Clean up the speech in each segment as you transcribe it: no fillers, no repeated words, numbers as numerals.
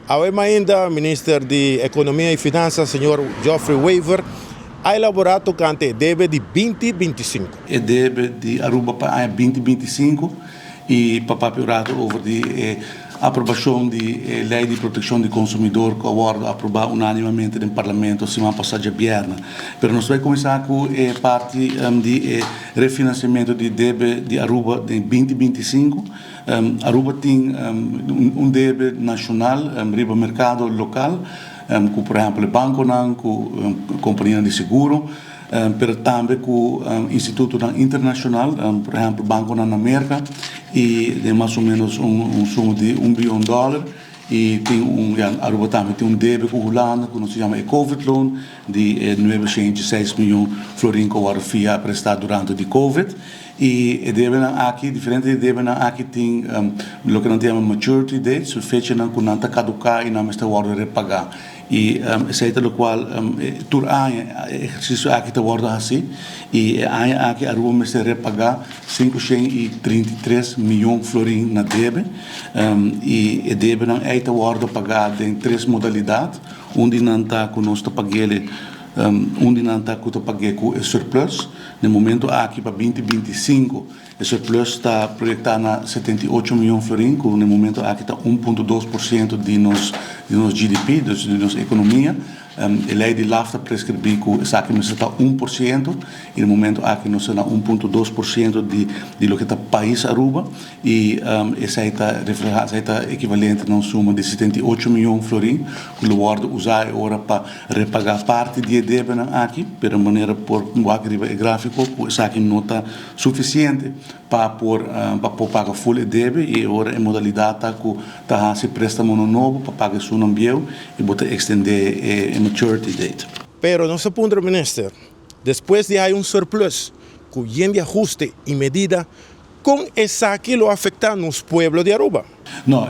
Awe mainta Minister di Economia y Finansa, señor Geoffrey Wever, a elabora tocante e debe di 2025. E debe di Aruba pa aña 2025 y pa papia un rato over di e aprobacion di e Ley di Proteccion di Consumidor cu a wordo aproba unanimamente den Parlamento siman pasa djabièrnè. Pero nos bay cuminsa cu e parti di e refinanciamento di debe di Aruba den 2025. Aruba tin un debe nacional riba mercado local cu por ehempel e banconan, cu companianan di seguro, pero tambe cu institutonan internacional, por ehempel banconan na Merca y den mas o menos un suma di un biyon dollar. Y tin un, ya, Aruba tambe tin un debe cu Hulanda cu nos ta yama e Covid loan di e 906 miyon florin cu a wordo fia presta durante di Covid. Y e debenan aki, diferente di debenan aki tin loke nan ta yama maturity dates, su fechanan cu nan ta caduca y nan mester wordo repaga. Y esey ta locual tur aña e ehercicio aki ta wordo haci y e aña aki Aruba mester repaga 533 miyon florin na debe y e debenan ey ta wordo paga den tres modalidad. Un di nan ta cu nos ta pag'ele, un di nan ta cu ta pag'e cu e surplus. Na momento aki pa 2025 e surplus ta proyecta na 78 miyon florin, cu na momento aki ta 1.2% di nos GDP, dus di nos economia. E ley di LAft ta prescribi cu esaki mester ta 1% y na momento aki nos ta na 1.2% di loke ta pais Aruba y esey ta refleha, esey ta equivalente na un suma di 78 miyon florin cu lo wordo usa e ora pa repaga parti di e debenan aki, pero manera por wak riba e grafico cu esaki no ta suficiente pa por paga full e debe y ora e modalidad ta cu ta haci prestamo nobo pa paga esunnan bieu y bo ta extende e maturity date. Pero nos a puntra minister, despues di hay un surplus cu yen di ahuste y medida, con esaki lo afecta nos pueblo di Aruba? No,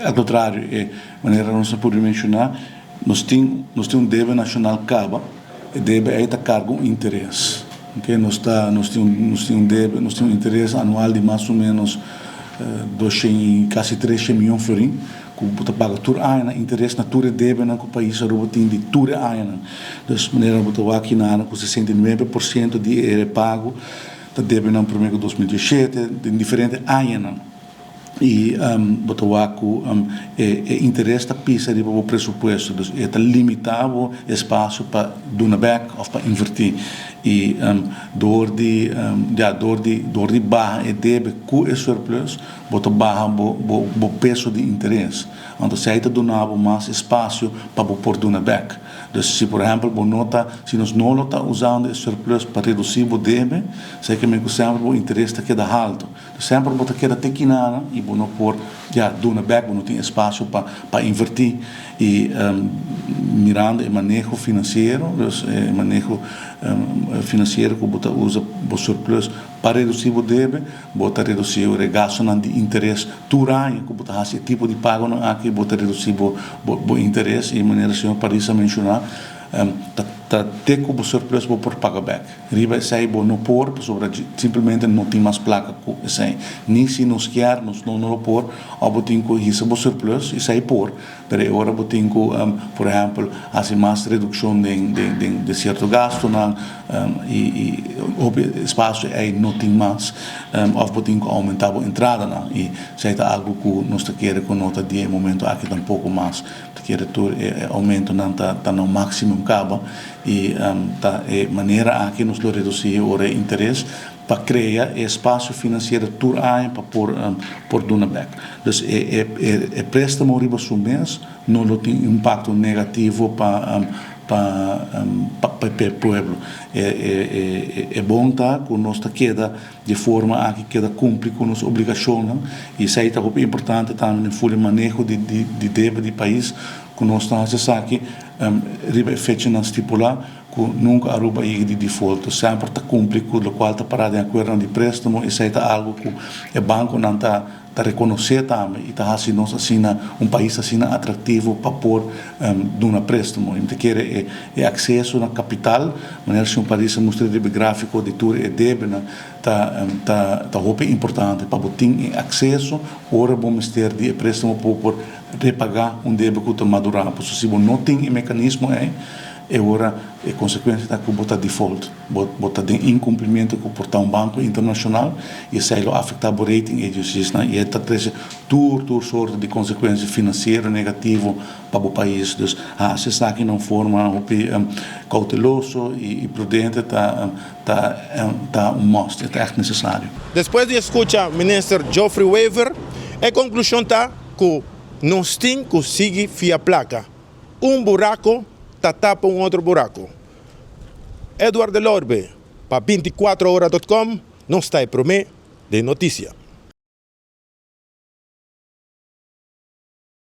al contrario, manera nos por menciona, nos tin un debe nacional caba, e debe ey ta carga un interes. Okay? Nos tin un debe, nos tin un interes anual di mas o menos 200, casi 300 miyon florin, cu ta paga tur aña interes na tur debe nan cu pais Aruba tin di tur aña. Dus manera bo ta wak na cu 69% di e pago ta debe nan prome cu 2017, di diferente aña. Y bo ta wak cu e interes ta pisa riba e presupuesto, dus e ta limita e espacio pa duna bek of pa inverti. Y ja, door di baha e debe cu e surplus, bo ta baha bo peso di interes. Anto, esey ta duna mas espacio pa bo por duna bek. Dus si por ehempel bo no ta, si nos no ta usando e surplus pa reduci e debe, esey kiermen cu semper e interes ta keda halto. Semper bo ta keda te kinana y bo no por, ja, duna bek, bo no tin espacio pa inverti. Y mirando e maneho financiero, dus e maneho financiero cu bo ta usa e surplus pa reduci e debe, bo ta reduci e gasto di interes tur aña, cu bo ta haci tipo di pago nan aki, bo ta reduci bo interes y manera señor Paris a menciona, ta te cu e surplus bo por paga bek. Riba esey bo no por, pasobra simplemente no tin mas placa cu esey. Ni si nos kier, nos no por, of bo tin cu hisa bo surplus, esey por, pero ora bo tin cu, por ehempel, haci mas reduccion di cierto gasto nan, y e espacio ey no tin mas, of bo tin cu aumenta e entrada nan, y esey ta algo cu nos ta kere cu no ta di momento aki tampoco mas, ta kere tur e aumento nan ta no maximum caba, y ta e manera aki nos lo reduci e interes pa crea espacio financiero tur aña pa por duna bek. Dus e prestamo riba su mes no lo tin impacto negativo pa e pueblo. E bon ta cu nos ta keda di forma aki keda cumpli cu nos obligacion y esey ta importante tambe den e maneho di debe di pais cu nos ta aki riba e fecha nan stipula cu nunca Aruba a yega di default. Semper ta cumpli cu locual ta para di acuerdo di prestamo y esey ta algo cu e banco nan ta reconoce tambe y ta haci nos asina un pais asina atractivo pa por duna prestamo. Anto kier e acceso na capital, manera señor Paris a mustra e grafico di tur e debe ta hopi importante pa bo tin acceso ora bo mester di prestamo pa por. repagá un debe ku ta madurá. Pasobra si bo no tin e mekanismo ei, e ora e konsekuensia ta ku bo ta default, bo bo ta den inkumplimentu ku por ta un banko internashonal i esei lo afektá bo rating agencies-nan i e ta trese tur tur sorto di konsekuensia finansiero negativo pa bo pais. Dus hasi esaki na un forma hopi kouteloso i prudente ta ta ta un must, e ta ègt nesesario. Despues di a skucha Minister Geoffrey Wever, e konklushon ta ku nos tin ku sigui fia plaka. Un buraco ta tapa un otro buraco. Edward Delorbe pa 24 ora dot com, nos ta e prome den noticia.